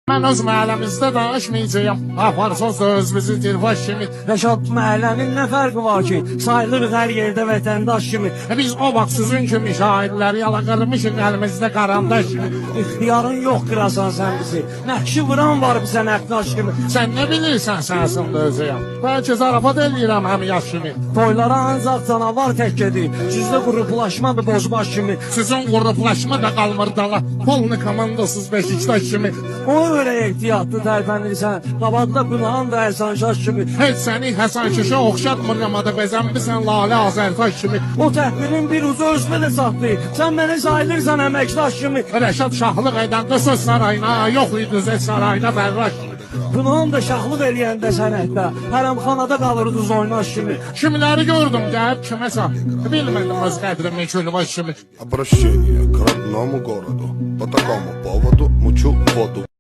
Mən öz məhəlləmizdə danışmayacağam. Aparsın öz bizi dilbaş kimi. Rəşad, məhəllənin nə fərqi var ki? Sayılırıq hər yerdə vətəndaş kimi. Biz o vaxt sizin kimi şairləri yalaqırmışıq əlimizdə qarandaş kimi. İxtiyarın yox qırasan sən bizi. Nəqşi vuran var bizə nəqqaş kimi. Sən nə bilirsən sənsin də özüyəm. Bəlkə zarafat eləyirəm həm yaş kimi. Toylara ancaq canavar tək gedir. Sizdə qruplaşmadır bozbaş kimi. Sizin qruplaşma da qalmır dala. Polnu komandasız Beşiktaş kimi. Ona görə ehtiyatlı tərpənirsən. Qabaqda Pınhan da Həsən Şaş kimi. Heç səni Həsən Şuşa oxşatmıram adı bəzənmisən Lalə Azərtaş kimi. O təhvirin bir ucu özümə də çatdı. Sən məni sayılırsan əməkdaş kimi. Rəşad şahlıq edəndə söz sarayına, yox idi Zət sarayına fərraş kimi. Pınhan da şahlıq eləyəndə sənətdə. Hərəmxanada qalırdı oynaş kimi. Kimləri gördüm gəlib kiməsə, bilmədim öz qədrimi külbaş kimi. Обращение к родному городу. По такому поводу мучу воду.